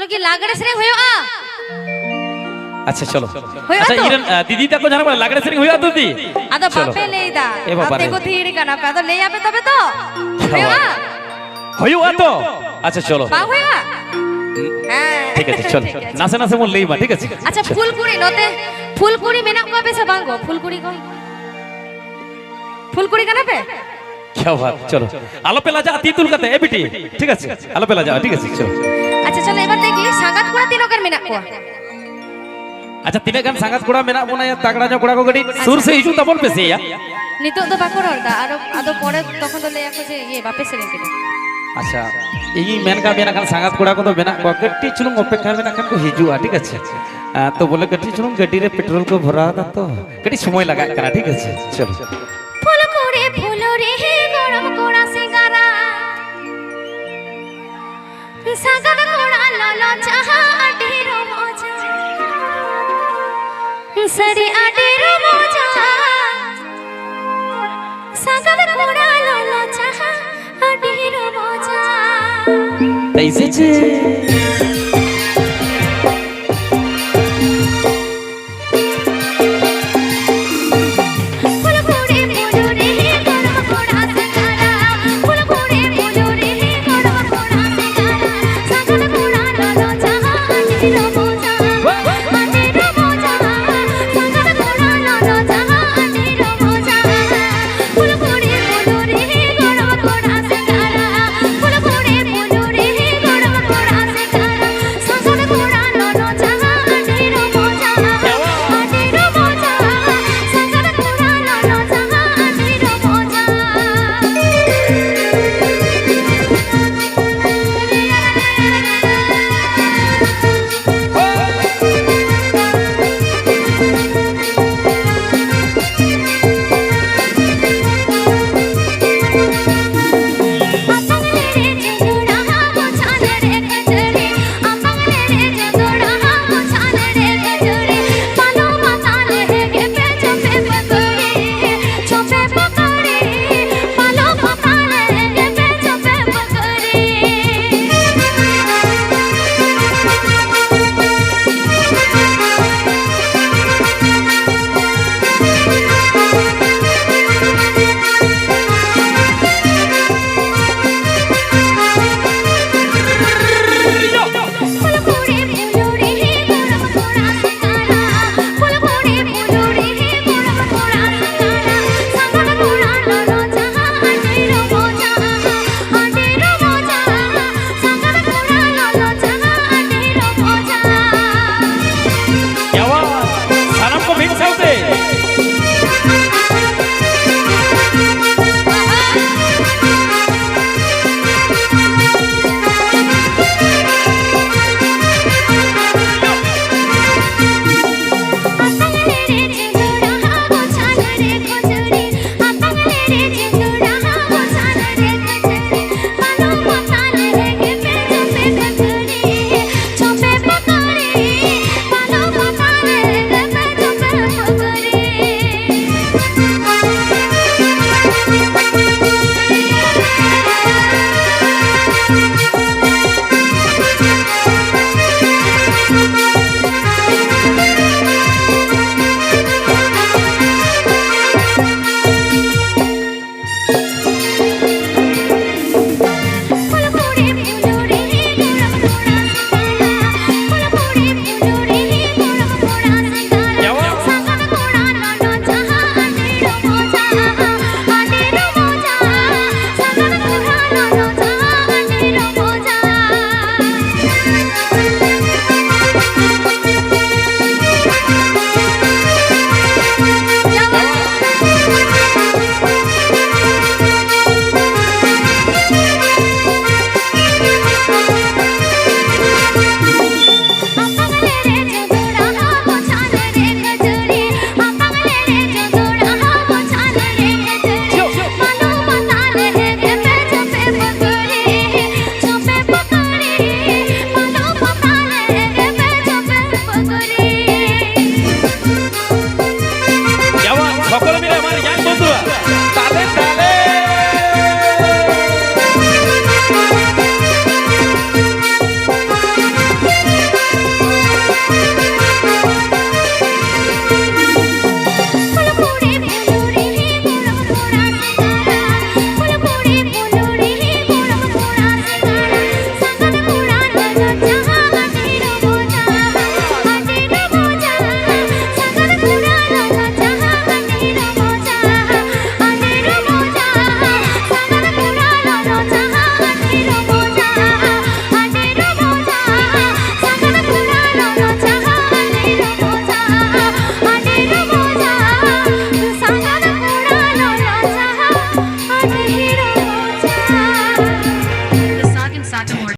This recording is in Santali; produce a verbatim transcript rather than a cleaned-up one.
ᱪᱚᱞᱚ ᱠᱤ ᱞᱟᱜᱽᱲᱮ ᱥᱮᱨᱮᱧ ᱦᱩᱭᱩᱜᱼᱟ? ᱟᱪᱪᱷᱟ, ᱪᱚᱞᱚ᱾ ᱦᱩᱭᱩᱜᱼᱟ ᱟᱪᱪᱷᱟ, ᱛᱚ? ᱤᱧ ᱨᱮᱱ ᱟ, ᱫᱤᱫᱤ ᱛᱟᱠᱚ ᱡᱟᱦᱟᱸ ᱞᱟᱜᱽᱲᱮ ᱥᱮᱨᱮᱧ ᱦᱩᱭᱩᱜᱼᱟ ᱛᱚ, ᱫᱤᱫᱤ? ᱟᱫᱚ ᱪᱚᱞᱚ᱾ ᱵᱟᱯᱮ ᱞᱟᱹᱭᱫᱟ᱾ ᱮ ᱵᱟᱵᱟ ᱟᱯᱮ ᱨᱮ᱾ ᱠᱚ ᱛᱷᱤᱨ ᱠᱟᱱᱟ ᱯᱮ, ᱟᱫᱚ ᱞᱟᱹᱭ ᱟᱯᱮ ᱛᱚᱵᱮ ᱛᱚ᱾ ᱦᱩᱭᱩᱜᱼᱟ? ᱦᱩᱭᱩᱜᱼᱟ ᱛᱚ? ᱟᱪᱪᱷᱟ, ᱪᱚᱞᱚ᱾ ᱵᱟᱝ ᱦᱩᱭᱩᱜᱼᱟ? ᱦᱮᱸ᱾ ᱴᱷᱤᱠ ᱟᱪᱷᱮ, ᱪᱚᱞᱚ᱾ ᱴᱷᱤᱠ ᱟᱪᱷᱮ᱾ ᱱᱟᱥᱮ ᱱᱟᱥᱮ ᱵᱚᱱ ᱞᱟᱹᱭ ᱢᱟ, ᱴᱷᱤᱠ ᱟᱪᱷᱮ? ᱟᱪᱪᱷᱟ, ᱪᱚᱞᱚ᱾ ᱯᱷᱩᱞ ᱠᱩᱲᱤ ᱱᱚᱛᱮ, ᱯᱷᱩᱞ ᱠᱩᱲᱤ ᱢᱮᱱᱟᱜ ᱠᱚᱣᱟ ᱯᱮ ᱥᱮ ᱵᱟᱝ ᱜᱚ? ᱯᱷᱩᱞ ᱠᱩᱲᱤ ᱠᱚ? ᱯᱷᱩᱞ ᱠᱩᱲᱤ ᱠᱟᱱᱟ ᱯᱮ? ᱠᱭᱟ ᱵᱟᱛ, ᱪᱚᱞᱚ᱾ ᱟᱞᱚᱯᱮ ᱞᱟᱡᱟᱜᱼᱟ, ᱛᱤ ᱛᱩᱞ ᱠᱟᱛᱮ, ᱮ ᱵᱤᱴᱤ, ᱴᱷᱤᱠ ᱟᱪᱷᱮ? ᱟᱞᱚᱯᱮ ᱞᱟᱡᱟᱜᱼᱟ, ᱴᱷᱤᱠ ᱟᱪᱷᱮ? ᱪᱚᱞᱚ᱾ ᱟᱪᱪᱷᱟ, ᱪᱚᱞᱚ, ᱮᱵᱟᱨ ᱞᱟᱹᱭ ᱜᱮ, ᱥᱟᱸᱜᱟᱛ ᱠᱚᱲᱟ ᱛᱤᱱᱟᱹᱜ ᱜᱟᱱ ᱢᱮᱱᱟᱜ ᱠᱚᱣᱟ? ᱟᱪᱪᱷᱟ, ᱛᱤᱱᱟᱹᱜ ᱜᱟᱱ ᱥᱟᱸᱜᱟᱛ ᱠᱚᱲᱟ ᱢᱮᱱᱟᱜ ᱵᱚᱱᱟ, ᱭᱟ ᱛᱟᱜᱲᱟ ᱧᱚᱜ ᱠᱚᱲᱟ ᱠᱚ ᱠᱟᱹᱴᱤᱡ ᱥᱩᱨ ᱥᱮᱫ ᱦᱤᱡᱩᱜ ᱛᱟᱵᱚᱱ ᱯᱮᱥᱮ, ᱭᱟ᱾ ᱱᱤᱛᱚᱜ ᱫᱚ ᱵᱟᱠᱚ ᱨᱚᱲ ᱫᱟ, ᱟᱨᱚ, ᱟᱫᱚ ᱯᱚᱨᱮ ᱛᱚᱠᱷᱚᱱ ᱫᱚ ᱞᱟᱹᱭ ᱟᱠᱚ ᱡᱮ, ᱤᱭᱟᱹ, ᱵᱟᱯᱮ ᱥᱮᱨᱮᱧ ᱠᱮᱫᱟ᱾ ᱟᱪᱪᱷᱟ, ᱤᱧᱤᱧ ᱢᱮᱱ ᱠᱟᱜ ᱢᱮᱭᱟ, ᱱᱟᱠᱷᱟᱱ ᱥᱟᱸᱜᱟᱛ ᱠᱚᱲᱟ ᱠᱚᱫᱚ ᱢᱮᱱᱟᱜ ᱠᱚᱣᱟ, ᱠᱟᱹᱴᱤᱡ ᱪᱩᱞᱩᱝ ᱚᱯᱮᱠᱠᱷᱟ ᱢᱮᱱᱟᱜ ᱠᱷᱟᱱ ᱠᱚ ᱦᱤᱡᱩᱜᱼᱟ, ᱴᱷᱤᱠ ᱟᱪᱷᱮ? ᱟᱨ ᱛᱚ ᱵᱚᱞᱮ ᱠᱟᱹᱴᱤᱡ ᱪᱩᱞᱩᱝ ᱜᱟᱹᱰᱤ ᱨᱮ ᱯᱮᱴᱨᱳᱞ ᱠᱚ ᱵᱷᱚᱨᱟᱣ ᱫᱟ ᱛᱚ, ᱠᱟᱹᱴᱤᱡ ᱥᱚᱢᱚᱭ ᱞᱟᱜᱟᱜ ᱠᱟᱱᱟ, ᱴᱷᱤᱠ ᱟᱪᱷᱮ? ᱪᱚᱞᱚ᱾ ᱯᱷᱩᱞ ᱠᱩᱲᱤ ᱯᱷᱩᱞ ᱨᱮ ᱜᱚᱲᱚᱢ ᱠᱚᱲᱟ ᱥᱮᱸᱜᱟᱨᱟ, ᱥᱟᱸᱜᱟᱛ ᱠᱚᱲᱟ ᱞᱚᱞᱚ ᱪᱟᱦᱟ ᱟᱹᱰᱤ ᱨᱚᱢᱚᱡᱟ, ᱥᱟᱹᱨᱤ ᱟᱹᱰᱤ ᱨᱚᱢᱚᱡᱟ, ᱥᱟᱸᱜᱟᱛ ᱠᱚᱲᱟ ᱞᱚᱞᱚ ᱪᱟᱦᱟ ᱟᱹᱰᱤ ᱨᱚᱢᱚᱡᱟ᱾ ᱛᱟᱭᱥᱮ ᱪᱮ?